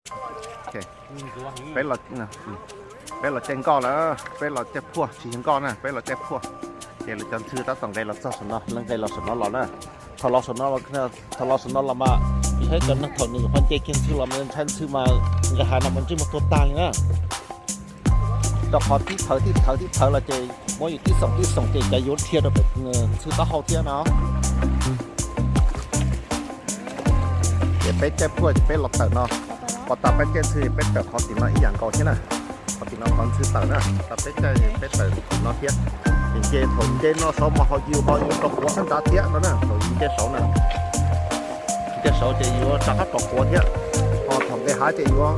Peb los, peb los caij nkoj lawm, peb los caij phuaj, tsis yog nkoj na, peb los caij phuaj. Ces lawv cov ntxhw tab tom nqes los txog saum no, lawv nqes los saum no los na. Thaum los saum no, thaum los saum no los mas, yus saib cov neeg thaum nws nyuam qhuav nce kiag ntxhw los mas ntshai ntxhw mas nqis hav no mas ntsej muag tuag tag li na. Rau qhov tib thawv tib thawv tib thawv los ces muab yus tib xoom tib xoom ces cov yuav dhia rau pem ntxhw taub hau thiab no. Ces peb caij phuaj ces peb los tawm no, pos tas peb caij ntxhw peb tawm qhov tim no ib yam nkaus thiab na. Qhov tim no qhov ntxhw tawm na, tas peb caij peb tawm no thiab. Ces nce thaum nce no saud mas ho yus ho yus rau quav sab nrad thiab no na, thaum yus nce saud na. Nce saud ces yuav rov qab rau quav thiab, ho thaum nqis hav ces yuav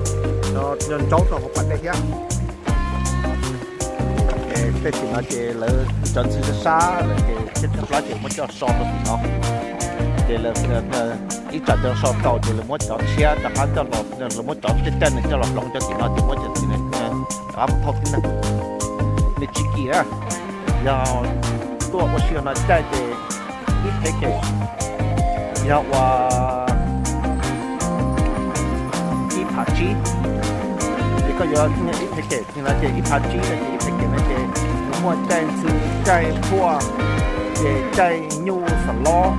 nco ntsaub rau hauv pas dej thiab. Ces tej tim no ces lawv cov ntxhw sab sab lawm ces tshaib tshaib plab ces muab coj so rau tim no. Ces lawv ib tsam cov so tau ces lawv muab cov tshiab rov qab coj los, lawv muab cov caij caij no coj los hloov cov tim no ces muab cov tim no rov qab mus thauj tib neeg. Nws tsis kim na, yog tuaj ua si no caij ces ib phev kem, yog ua ib phav tsib, ces koj yuav ib phev kem no ces ib phav tsib no ces ib phev kem no ces nws muaj caij ntxhw, caij phuaj, ces caij nyuj xam lob,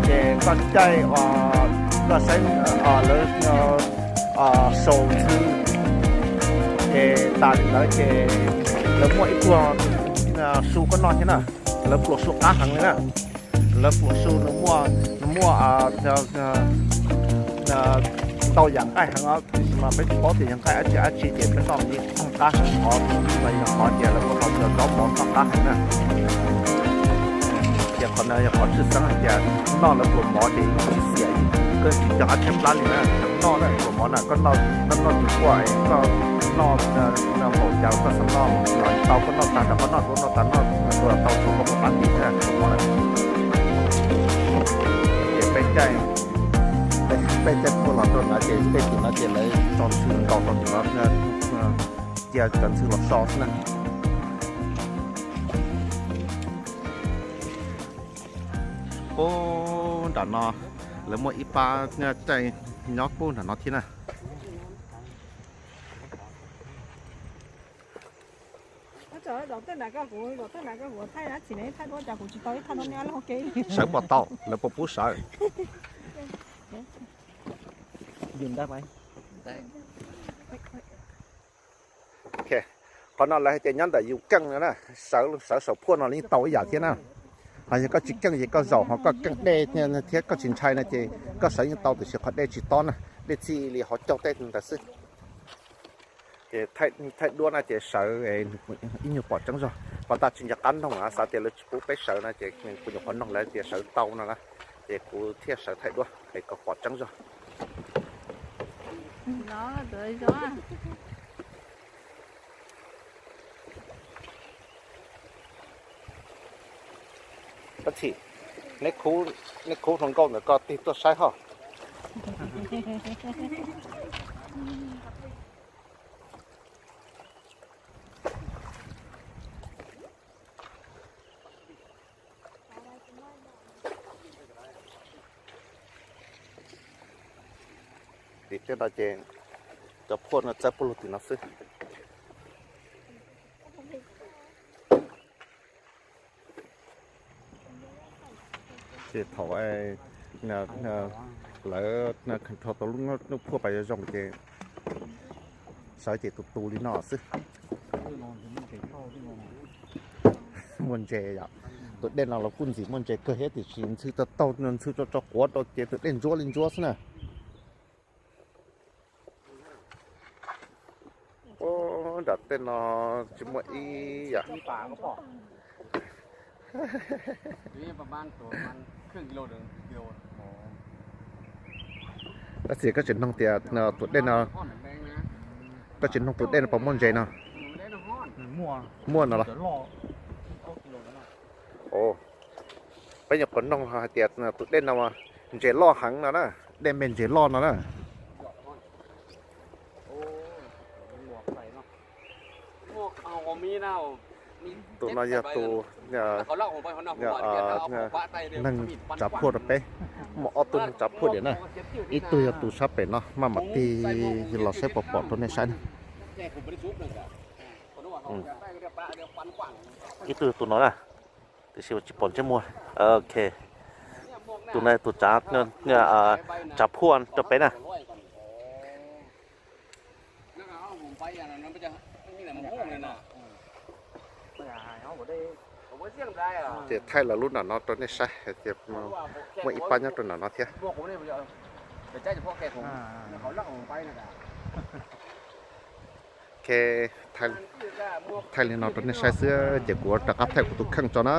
ces koj caij, koj saib lawv sau ntxhw, ces tas li ntawd ces lawv muaj ib pluag su koj noj thiab na, lawv pluas su qab heev li na. Lawv pluas su nws muaj, nws muaj ntau yam nqaij heev os, tiam sis mas peb tsis paub tias yog nqaij dab tsi dab tsi ces peb noj li qab heev qhov no yog qhov tias lawv muab ua zaub mov noj qab heev na. Ces qhov no yog qhov tshwj xeeb hais tias noj lawv pluas mov ces yeej tsis xiam, koj tsis cog qab tshaib plab li na. Noj na pluas mov na, koj noj, koj noj tus quaj, koj noj npaum cas koj xav noj los tau, koj noj tag rau koj noj, koj noj tag noj tau txhua qhov qab li na pluas mov na. Ces peb caij, peb caij phuaj los rau no ces tej tim no ces lawv tso ntxhw nkaus rau tim no, cia cov ntxhw los so xwb na. Pub nram no, lawv muaj ib pab caij nyob pub nram no thiab na. Sawv puas tau, lawv puas pub sawv? Qhov no lawv hais tias nyob ntawm yus keej no na, sawv, sawv saum phuaj no yeej tau ib yam thiab na. Ho yog koj tsis keej ces koj zaum ho koj keej dej thiab koj tsis ntshai no ces koj sawv yeej tau, tiam sis qhov dej tsis tob na, dej txij li hauv caug tej ntawd xwb. Ces thaij duab no ces sawv ib nyuag pom tseeb zog, pos tas tsis nco qab noog, xav tias lawv tsis pub peb sawv no ces kuv nyuam qhuav noog lawv tias sawv tau no na, ces kuv thiaj sawv thaij duab es kom pom tseeb zog. Tab sis neb khub hluas nkauj ntawm ko tig tuaj saib hos. Tim tej no ces cov phuaj no txawb puag lug tim no xwb. Ces thaum lawv control tau lub phuaj pas zoo zoo ces sawv ces tus tus li no xwb. Muaj ntses yom. Tus dej no los kuj ntxim muaj ntses kawg thiab, tiam sis ntxhw tau taug, ntxhw tso tso quav rau ces tus dej ntsuab li ntsuab xwb na. Ub, nram tej no tsis muaj ib yam. Tab sis koj tsis noog tias tus dej no, koj tsis noog tus dej no puas muaj ntses no? Muaj no los? Peb nyuam qhuav noog hais tias tus dej no ntses loj heev no na, dej me ntses loj no na. Tus no yog tus neeg tsav phuaj rau peb. Muaj ob tug neeg tsav phuaj diam na, ib tug yog tus sab pem no, maj mam tig los saib puas pom rau nej saib na. Ib tug yog tus no na, tiam sis tsis pom ntsej muag. Ok, tus no tus tsav, tsav phuaj rau peb na. Ces thaij los lub nram no rau nej saib hais tias muaj ib pab nyob rau nram no thiab. Thaij li no rau nej saib xwb ces kuv rov qab thaij kuv tus kheej tso na.